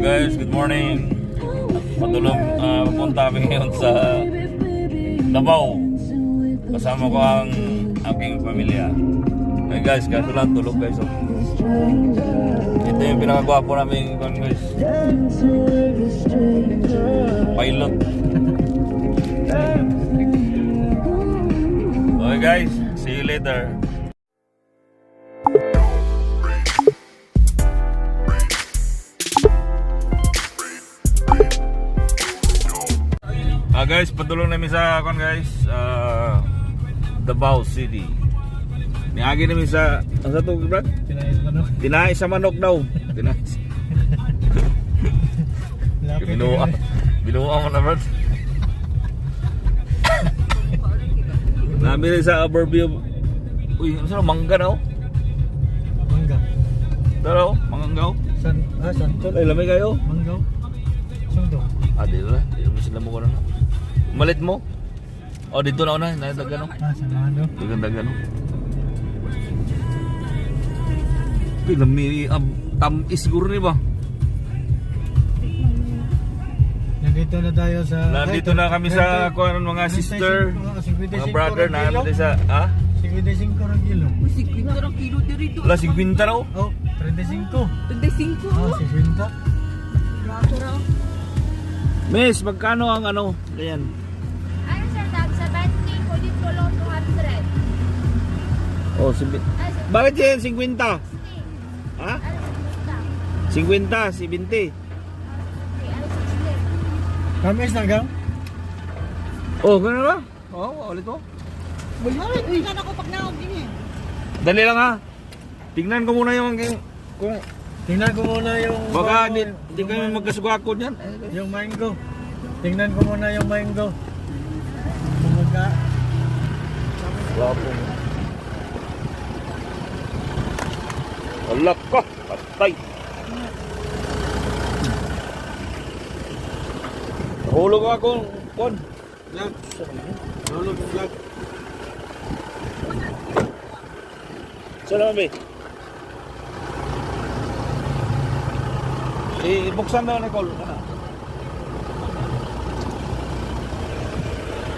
Guys, good morning. Patulog, papunta kami ngayon sa Davao. Kasama ko ang aking pamilya. Hey guys, kaso lang tulog, guys. Oh. Ito yung pinakagwapo namin, guys. Pilot. Okay guys, see you later. Ah guys, padulong namin sa kon guys, Davao City. Niagi namin sa ang sa to, Brad? Tinay sa manok. Tinay sa manok daw. Tinay. Lapit. Binuha. Binuha mo na, Brad. Nabili sa overview. Uy, ano sa mangga daw? Mangga. Tara, oh, mangga. Oh. Santol. Ay, lamig kayo. Manggaw. Sundo. Ah, dito na. Dito mo sila mo ko na. Malit mo. Oh, dito na una. Nadagan, oh. Ah, sa Mano. Dagan-dagan, oh. Uy, lami. Tamis siguro ni ba? Nandito na tayo sa... Nandito na kami sa kuan, mga sister, mga brother na kami sa, ha? 55 ang kilo. Uy, 50 ang kilo diri do. Wala, 50 raw. Oh, 35. 35. Oh, 50. Grabe raw. Miss, magkano ang ano? Ganyan. Ano sir, tag 70 ko dito lang 200. Oh, sibi. Ay, Bakit yan 50? 60. Ha? Ano, 50. 50, 70. Ano, 60. Kamis na gang? Oh, ganun ba? Oh, ulit mo. Tingnan ako pag naog din eh. Dali lang ha. Tingnan ko muna yung kung Tingnan ko muna yung... baka di kami magkasugakod yan. Yung mango. Tingnan ko muna yung mango. Kung magka... Wapo. Wala ka, patay. Nahulog ako, kon. Vlog. Nahulog yung vlog. Saan naman, be? Eh, buksan daw, Nicole. Ano?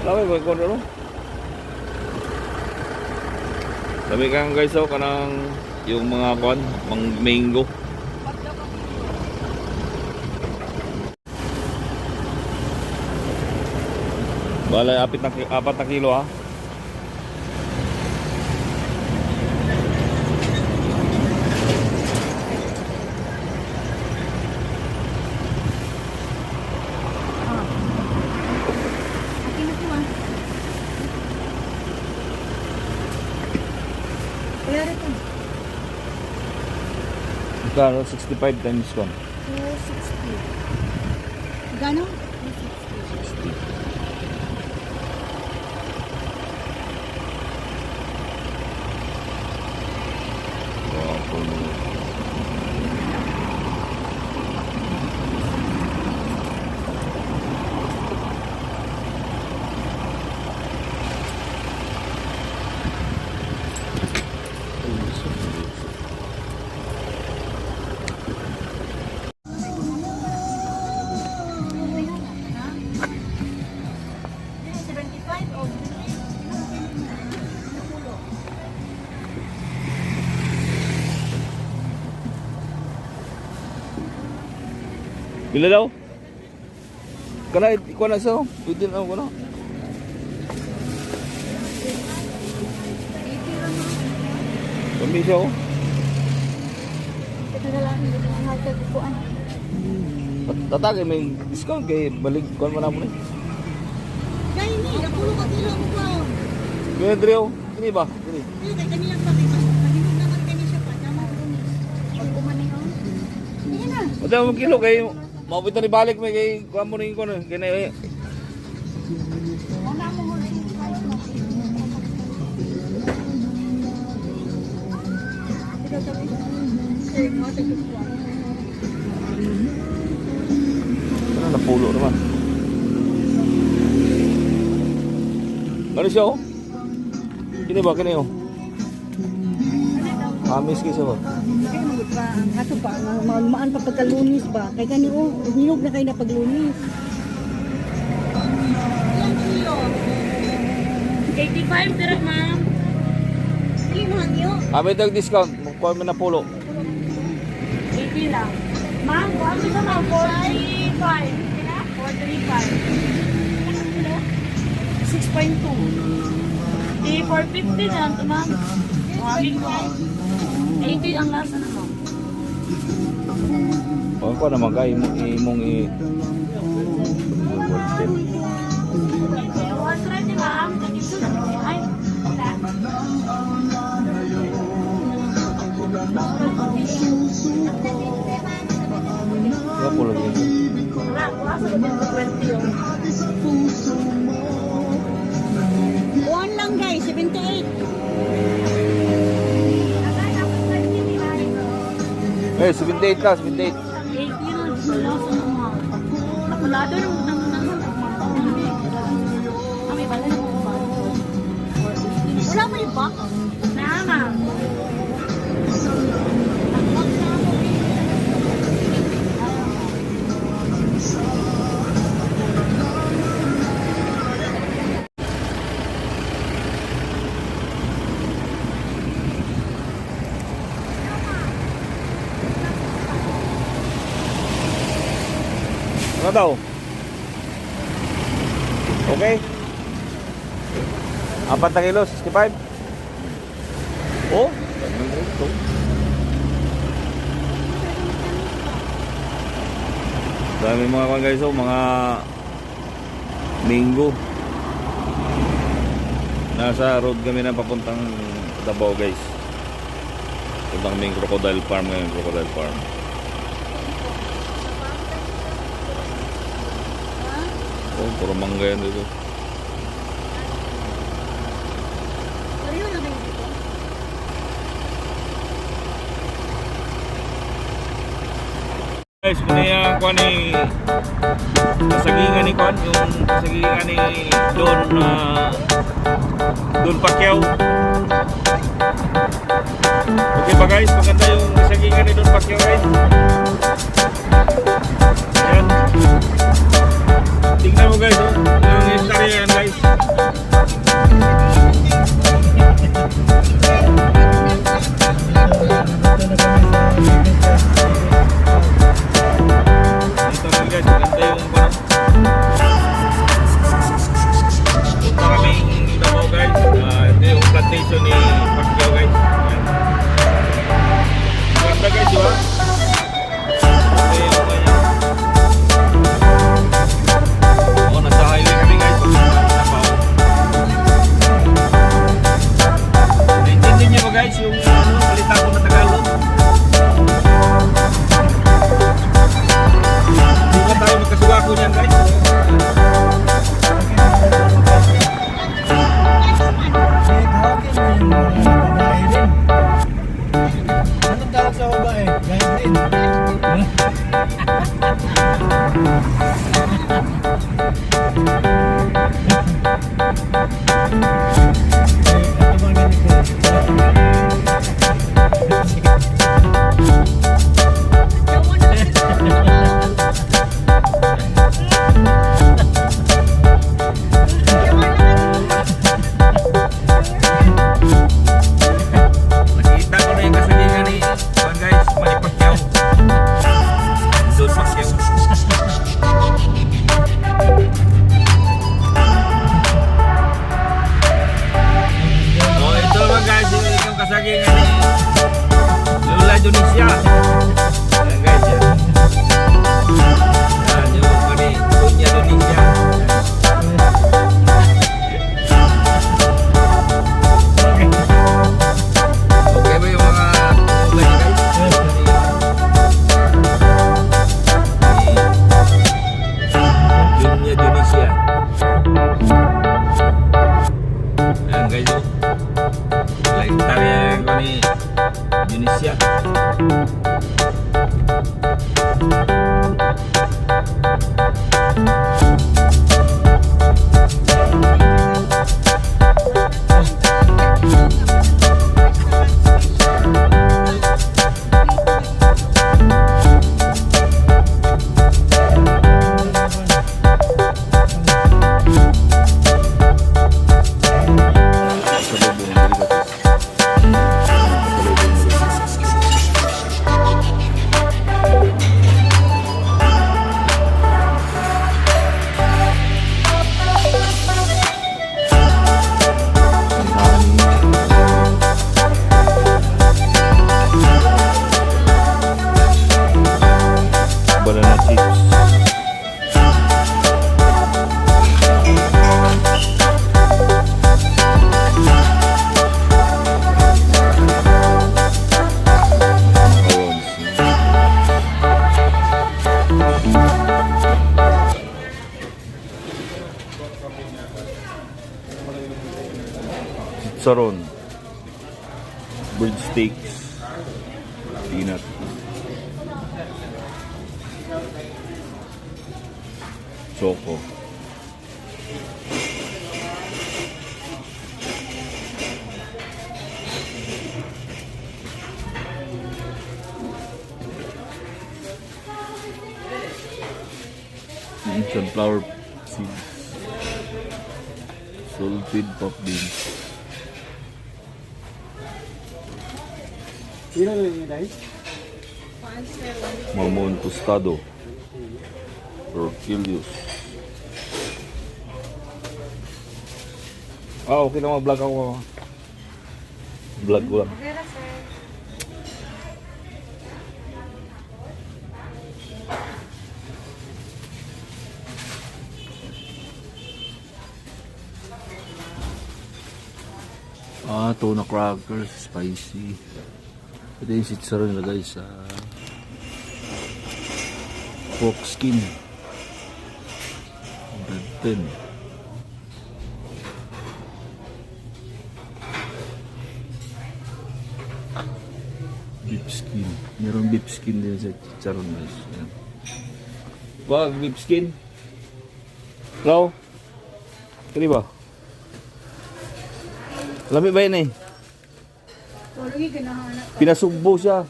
Lami ba, Nicole, ano? Sabi kang guys, oh, kanang yung mga kwan, mang mango. Bala, 4 na kilo ha. Akin na to ah. Kaya rito. Magkano? 65 times 1. 260. Gano? 260. 60. Wapo mo. 75 o Bila daw? Kana ikuha na siya. Oh. Pwede na ako na. Kami siya oh. Ito na lang yung hatag upuan. Tatagay may discount kay balik kuan man mo ni. Kaya ni, napulo ka kilo mo pa. Kaya Dre oh. Kini ba? Kini. Kaya kay kanilang pa kay mas mahinog naman kani siya pa. Tama ko ni. Pag umani oh. Sige na. Wala mo kilo kay maupit na ni balik may kay kuan mo ni kuan kini. Una mo wholesale price mo. Ito tabi. Sir, mo sa upuan. Ano napulo naman. Ano siya oh? Kini ba kini oh? Amis kay siya ba? Kaya mo pa. Ang kaso pa, maulmaan pa pagkalunis ba? Kay kani oh, niyog na kayo na paglunis. Ilang kilo? 85 pero, ma'am. Dili na hangyo. Abi tag discount, kuha mo na pulo. 80 lang. Ma'am, kuha mo siya, ma'am. 45. 435. 6.2. Eh, 450 na lang to, ma'am. Kuhagin ko. 80 ang lasa na, ma'am. Kuha ko naman kay imong imong i Eh, 120, ma'am. Ay, wala. Kuha pulo gyud. Wala, kuha sa 20 oh. One lang guys, 78. Eh, 78 ka, 78. 80 lang ang lasa na, ma'am. Nakulado ng ng ng ng may bala na po ba? Wala mo yung box? Na, ma'am. Ano daw? Okay? 4 na kilo, 65? Oh, ganun rin ito. Dami mga kwan guys, oh, mga mango. Nasa road kami na papuntang Davao, guys. Puntang kaming crocodile farm ngayon, crocodile farm. Oh, puro mangga yan dito. Pareho na kayo dito. Guys, muna yung kwan ni kasagingan ni kwan, yung kasagingan ni Don Don Pacquiao. Okay ba guys? Maganda yung kasagingan ni Don Pacquiao, guys. Ayan. Tingnan mo guys, oh. Yung hektarya yan, guys. Dito na kami sa Dito kami guys, maganda yung ano. Punta kami Davao, guys. Ah, ito yung plantation ni Pacquiao, guys. Ayan. Maganda guys, di ba? Ito yung kanya. Oh, nasa highway kami guys. Papunta kami Davao. Naintindihan niyo ba guys yung ano, salita ko na Tagalog? Hindi ba tayo magkasugako niyan, guys? Eh, tawagin mo yung mga babae rin. Anong tawag sa babae? Guys din. Eh, ano bang ganito? Nakita ko na yung kasagingan ni Juan guys, Manny Pacquiao. Don Pacquiao. Oh, ito naman guys, yung kasagingan ni Lola Dionisia. Ayan guys, yan. Yan, yung kani Doña Dionisia. Okay ba yung mga kulay guys? Dunya Dionisia. Ayan guys, oh. Like hektarya ko ni Dionisia. Chicharon. Bird steaks. Peanut. Choco. Sunflower seeds. Salted pop beans. Sino na yun dahil? Mamon tostado. Torquillos. Ah, okay lang, mag-vlog ako. Vlog ko lang. Ah, tuna crackers, spicy. Ito yung sitsaron nila, guys. Ah, pork skin. 110. Beef skin. Merong beef skin din sa chicharon, guys. Ayan. Wag, beef skin. Hello? Kani ba? Lami ba yun eh? Tulungi ganahan anak pa. Pinasugbo siya.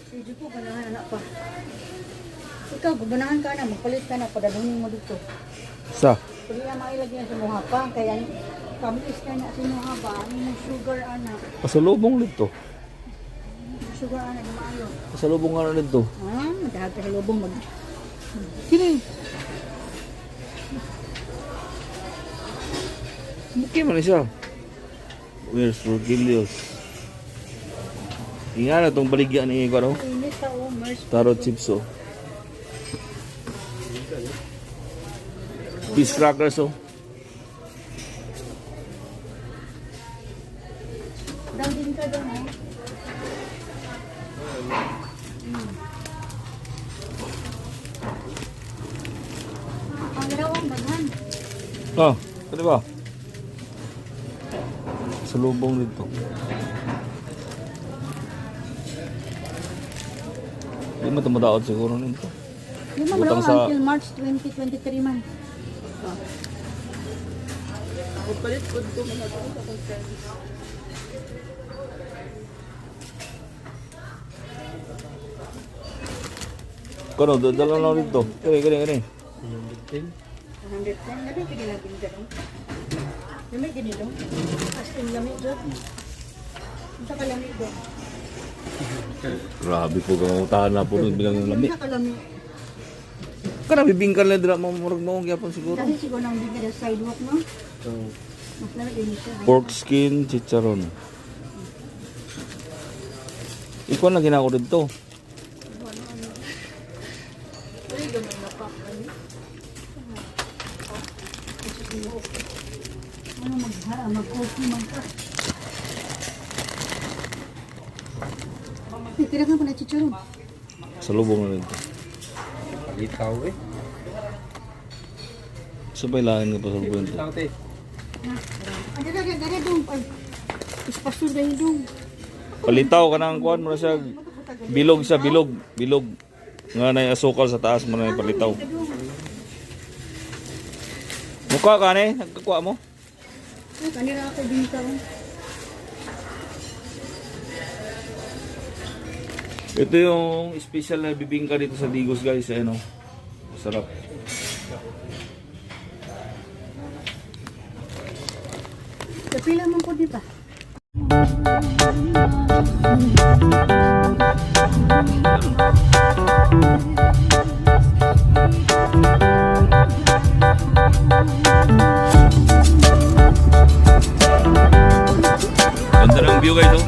Medyo po ganahan anak pa. Ikaw, ganahan ka na, magpalit ka na, padalungin mo dito. Sa? Pwede na mailagyan sa muha pa, kaya kamis ka na sa muha ba, ano yung sugar anak, Pasalubong nito. sugar anak, maayo. Pasalubong nga na nito. Ah, madahag ka sa lubong mag. Kini. Mukha man siya. Where's Rogelius? Inga na itong baligyan ni Igor. Oh. Init sa umers. Taro chips, oh. Fish crackers, oh. Down din ka doon, eh. Ang dalawang baghan. Oh, ano ba? Salubong nito. Hindi mo tumadaot siguro nito. Di man Butang wala until March 2023 man. Kano, dala na dito. Kani, kani, kani. 110. Lami ka nila din dong. Lami gini dong. As in lami dong. Unsa ka lami dong? Grabe po, kamutahan na po nung bilang ng lami. Unsa ka lami? Kana bibingkan lang dira mo murag mo gyapon siguro. Kasi siguro nang bigay sa sidewalk, no? Mas lami din siya. Pork skin chicharon. Ikaw na ginako dito. Ano mag mag-coffee man ka? Tira ka pa na chicharon. Sa lubong na dito. Palitaw eh. Sabay lain ka pa sa lubong dito. Palitaw te. Ano na dere dong. Ay. Ispasyon dahil dong. Palitaw ka na ang kuan mo na siya. Bilog siya, bilog, bilog. Nga na asukal sa taas mo na yung palitaw. Mukha ka ne, nagkakuha mo. Ay, kanira ako bintaw. Ito yung special na bibingka dito sa Digos, guys, ayan oh. Masarap. Kapila man po di ba? Ganda ng view, guys, oh.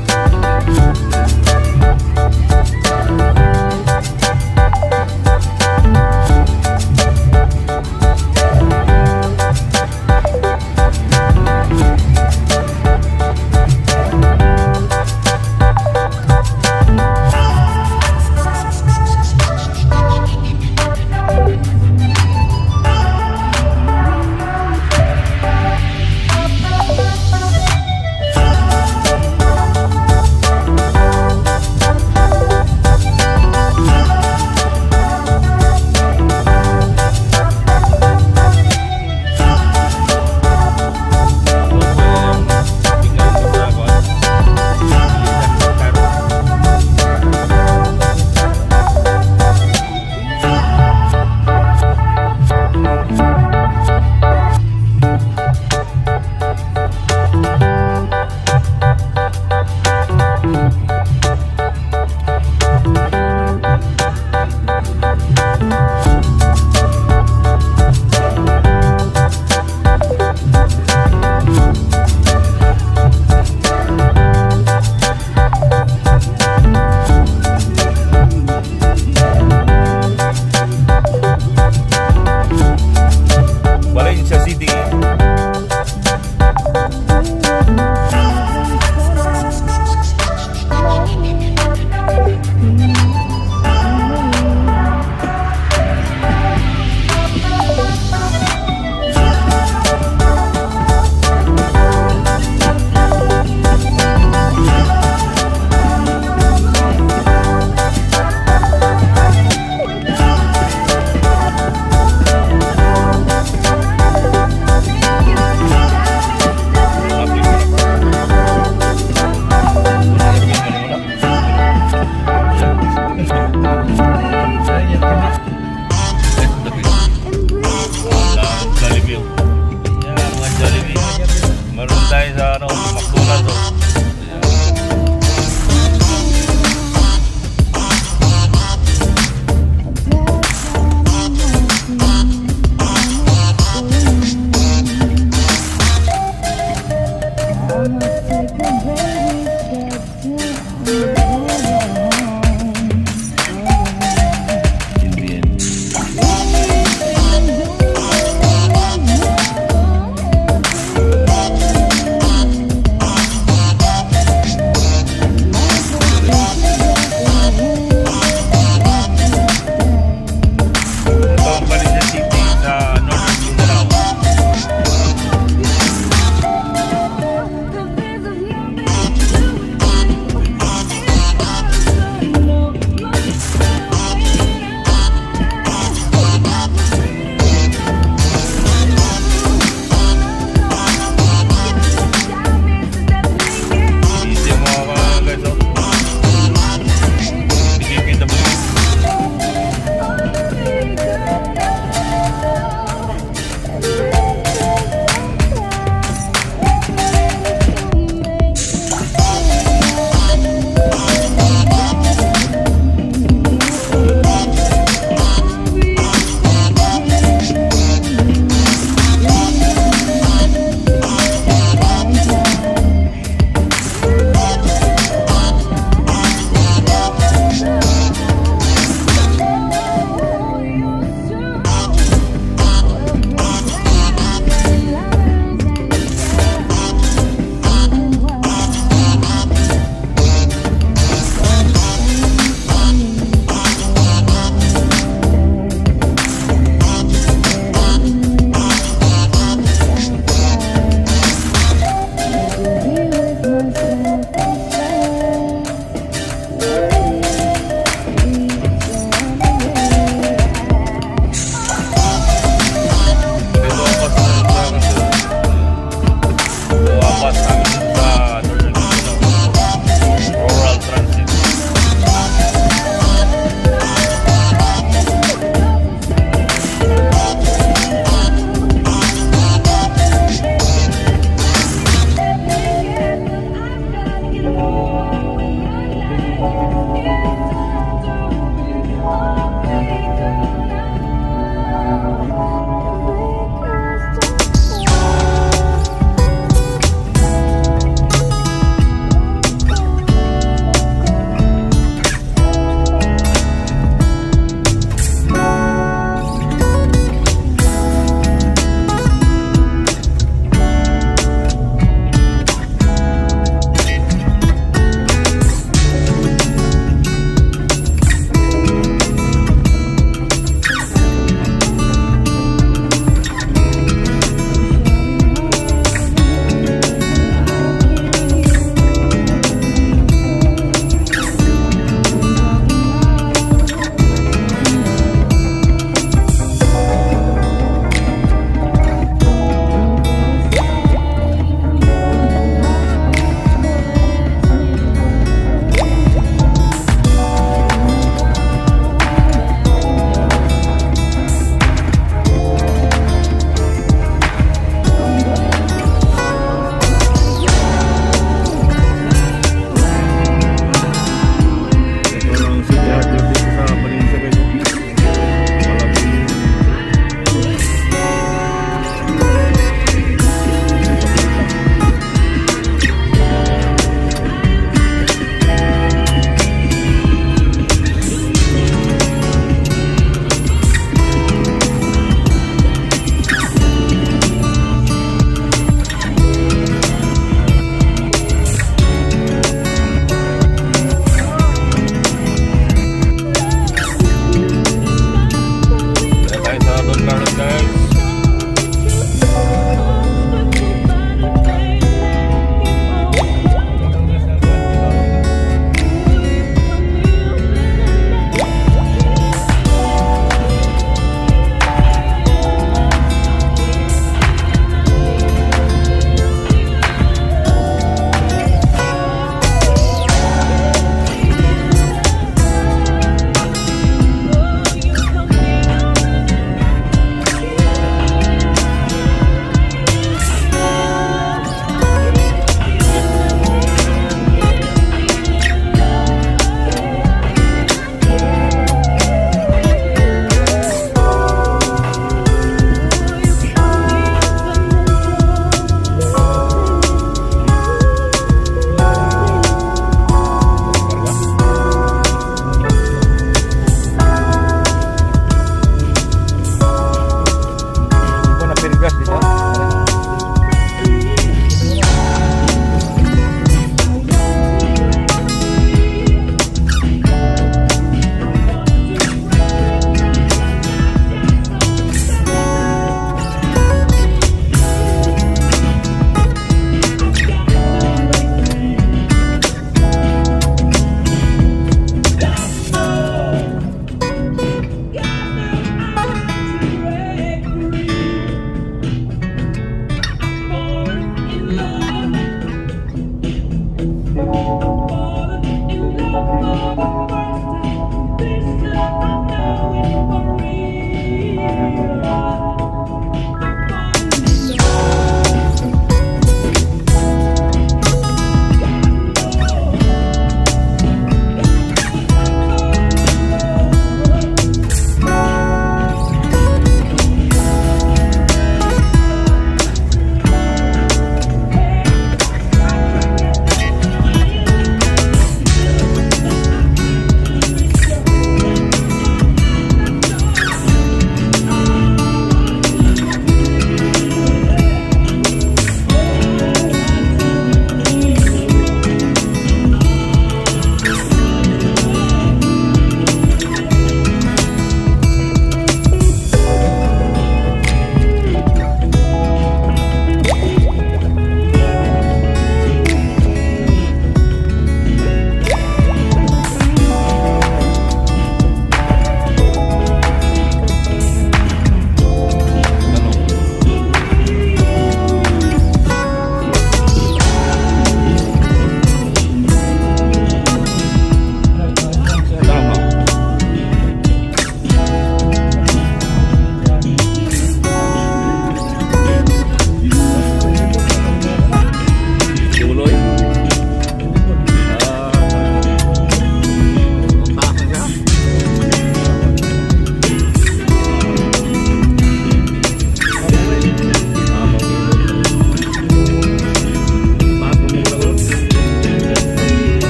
tayo sa ano, McDonald's. Oh. Ayan. Indian. Ito ang Valencia City sa Northern Mindanao. Easy mga guys, oh. PGPW. Dito ang bus na Ito ang bus namin dito sa Northern Mindanao. Rural Transit.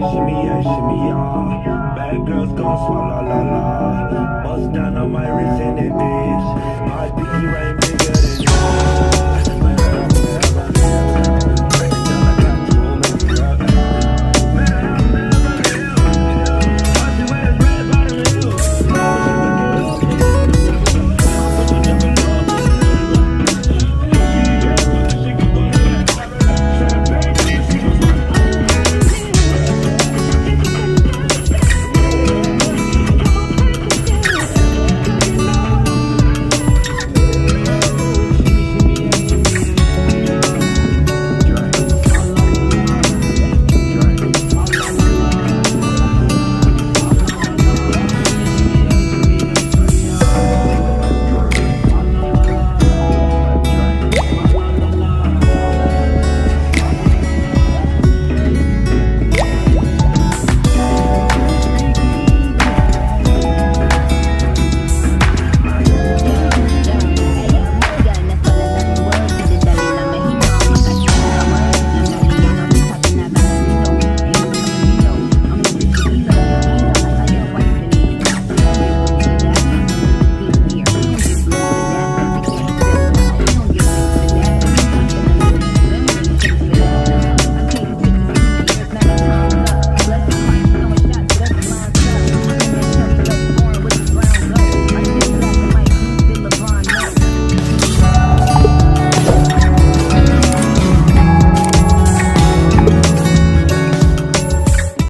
Shimmy, shimmy, yeah, shimmy, yeah. Bad girls gon' swallow la la. Bust down on my wrist and it, bitch. My pinky ring.